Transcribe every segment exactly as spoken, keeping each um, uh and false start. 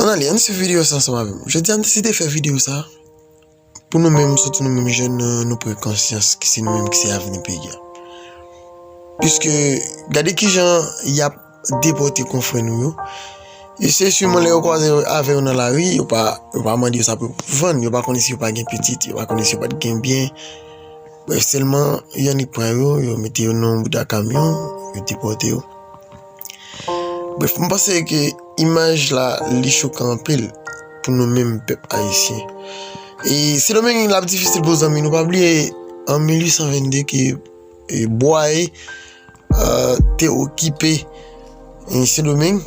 Ann ale, ann swiv videyo sa ansanm avè m. Jodi a, m deside fè videyo sa pou nou menm, sitou nou menm jèn, nou, nou pran konsyans ki se nou menm ki se avni peyi a. Piske, gade kijan y ap depòte konfrè nou yo. E se siman lè yo kwaze avè yo nan lari, yo pa, yo pa mande yo sa pou yo vann, yo pa konnen si yo pa gen pitit, yo pa konnen si yo pa t gen byen. Brèf, sèlman, yo annik pran yo, yo mete yo nan yon bouda kamyon, yo depòte yo. Brèf, m panse ke imaj la, li chokan anpil pou nou menm pèp ayisyen. E Sendomeng, l ap difisil pou zanmi nou. Pa bliye, an mil uit san vennde ke, e, Bwaye, e, te okipe, e, Sendomeng,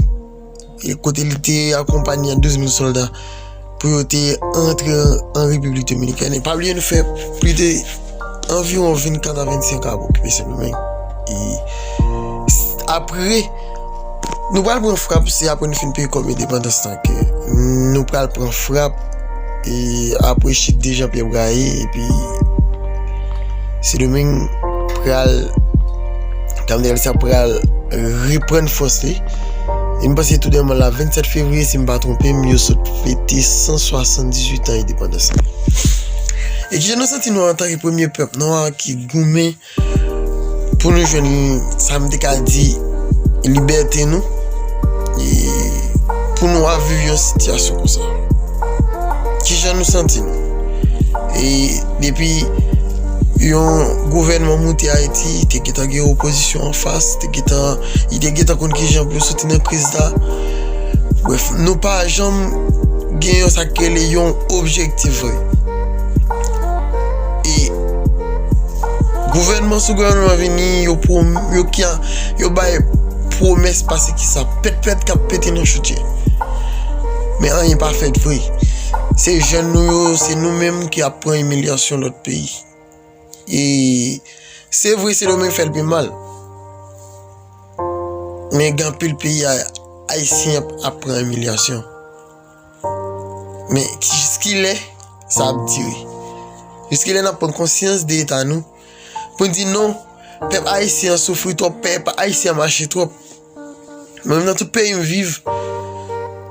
e kote li te akonpanye ak douz mil sòlda pou yo te antre an, an Repiblik Dominikèn. E pa bliye, nou fè plis de anviwon vennkat a vennsenk an ap okipe Sendomeng. E s-, apre, nou pral pran frap, se apre nou fin peye kòb endepandans lan ke nou pral pran frap, e apre chit de Jean Pierre Braillé, epi Sendomeng pral, Kanadal sa pral reprann fòs li. E m panse tou dèyèman la, vennsèt fevriye, si m pa twonpe m, yo sot fete san swasanndizuit an endepandans lan. E kijan nou santi nou antanke premye pèp nwa ki goumen pou nou jwenn sa m te ka di libète nou, e pou nou ap viv yon sitiyasyon konsa? Kijan nou santi nou? E depi yon gouvènman moute Ayiti, te gentan gen opozisyon anfas, te gentan, li te gentan konn kijan pou yo soti nan kriz la. Brèf, nou pa janm gen yon sa k rele yon objektif vre. E gouvènman sou gouvènman vini, yo pwom-, yo ki a, yo bay pwomès pase ki sa, pèt pèt k ap pete nan chodyè. Men anyen pa fèt vre. Se jèn nou yo, se nou menm ki ap pran imilyasyon lòt peyi. E se vre, Sendomeng fè l pi mal. Men gen anpil peyi a, ayisyen ap, ap pran imilyasyon. Men jiskilè sa ap dire? Jiskilè n ap pran konsyans de eta nou? Pou n di non, pèp ayisyen an soufri twòp, pèp ayisyen an mache twòp. Mwen menm nan tout peyi m viv,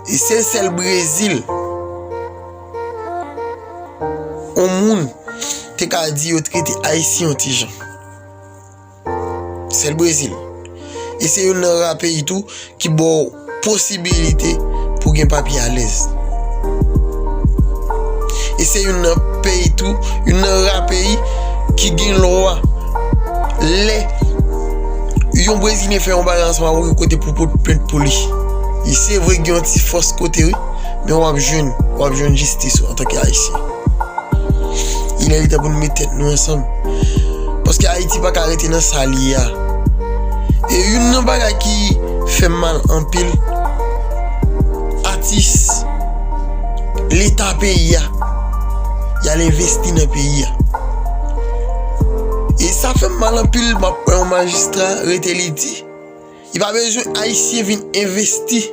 e se sèl Brezil, yon moun te ka di yo trete Ayisyen yon ti jan. Sèl Brezil. E se youn nan ra peyi tou ki ba w posibilite pou gen papye alèz. E se youn nan peyi tou, youn nan ra peyi ki gen lwa. Lè yon Brezilyen fè yon bagay ansanm avè w, gen kote pou w pote plent pou li. E se vre, gen yon ti fòs kote, wi, men w ap jwenn, w ap jwenn jistis ou antanke Ayisyen. Ilè li tan pou nou met tèt nou ansanm. Paske Ayiti pa ka rete nan sa li ye a. E youn nan bagay ki fè m mal anpil, atis, leta peyi a, y al envesti nan peyi a. E sa fè m mal anpil, m ap wè yon majistra rete li di, li pa bezwen Ayisyen vin envesti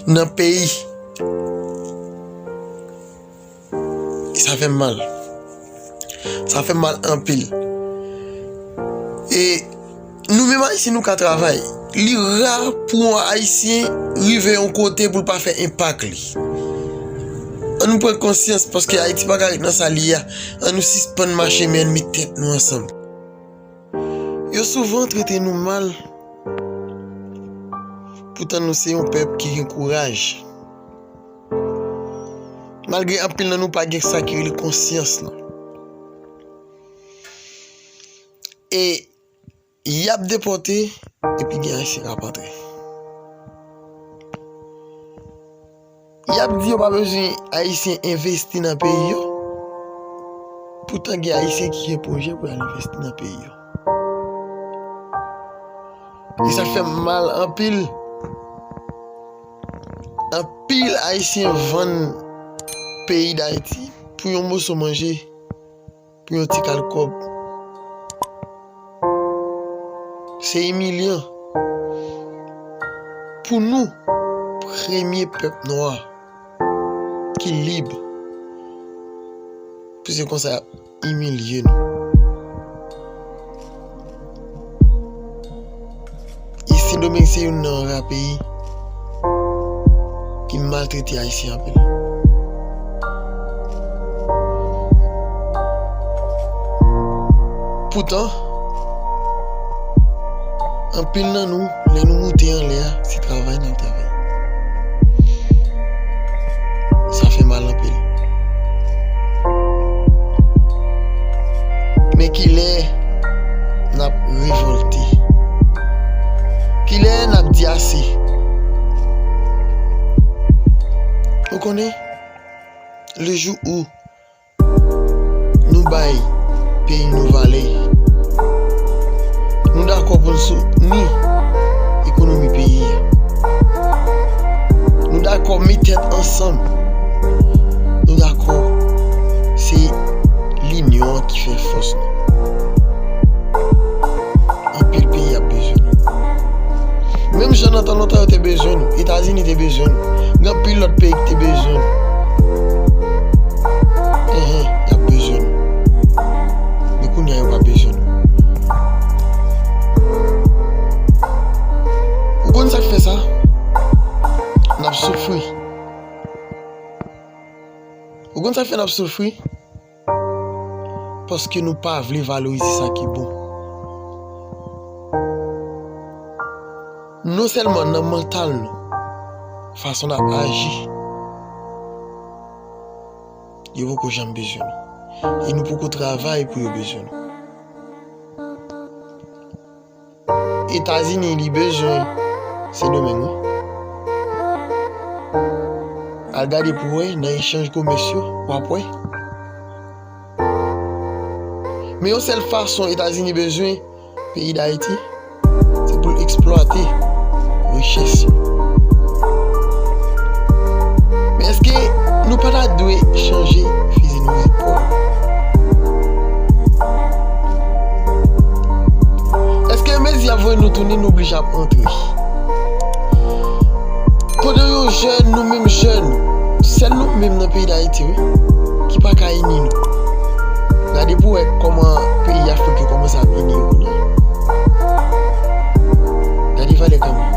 nan peyi. E sa fè m mal. Sa fè m mal anpil. E nou menm Ayisyen, nou ka travay. Li ra pou yon Ayisyen rive yon kote pou l pa fè enpak li. Ann nou pran konsyans, paske Ayiti pa ka ret nan sa li ye a. Ann nou sispann mache, men ann met tèt nou ansanm. Yo souvan trete nou mal, poutan nou se yon pèp ki gen kouraj. Malgre anpil nan nou pa gen sa ki rele konsyans lan. E y ap depòte, epi gen Ayisyen k ap antre. Y ap di yo pa bezwen Ayisyen envesti nan peyi yo. Poutan gen Ayisyen ki gen pwojè pou y al envesti nan peyi yo. E sa fè m mal anpil. Anpil Ayisyen vann peyi Dayiti pou yon moso manje, pou yon ti kal kòb. Se imilyan pou nou, premye pèp nwa ki lib, pou se konsa y ap imilye nou. E Sendomeng se youn nan ra peyi ki maltrete Ayisyen anpil. Poutan, anpil nan nou, lè nou moute anlè a, se travay n ap travay. Sa fè mal anpil. Men kilè n ap revòlte? Kilè n ap di ase? Ou konnen, le jou où nou bay peyi nou valè, nou dakò pou n soutni ekonomi peyi a. Nou dakò met tèt ansanm. Nou dakò se linyon an ki fè fòs nou. Anpil peyi ap bezwen nou. Menm jan nan tan lontan yo te bezwen nou, Etazini te bezwen nou, gen anpil lòt peyi ki te bezwen nou. Enhen, y ap bezwen nou. Men kounye a yo pa bezwen nou. Ou konn sa k fè sa? N ap soufri. Ou konn sa k fè n ap soufri? Paske nou pa vle valorize sa ki bon. Non sèlman nan mantal nou, fason n ap aji, yo poko janm bezwen nou. E nou poko travay pou yo bezwen nou. Etazini, li bezwen Sendomeng, wi. Al gade pou wè, nan echanj komès yo, w ap wè. Men yon sèl fason Etazini bezwen peyi Dayiti, se pou l eksplwate richès yo. Men èske nou pa ta dwe chanje fizi nou zepòl? Èske mezi ap voye nou tounen, nou oblije ap antre? Pandan yon jèn, nou menm jèn, sèl nou menm nan peyi Dayiti, wi, ki pa ka ini nou. Gade pou wè kòman peyi Afrik yo kòmanse ap ini yo kounye a. Gade valè kanmenm.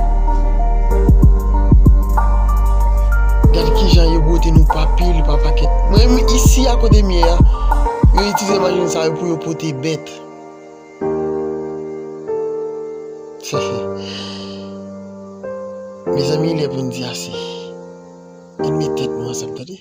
Gade kijan yo bwote nou pa pil, pa pakèt. Mwen menm isi a kote m ye a, yo itilize machin sa yo pou yo pote bèt. Mezanmi, lè pou n di ase. Ann met tèt nou ansanm, tande.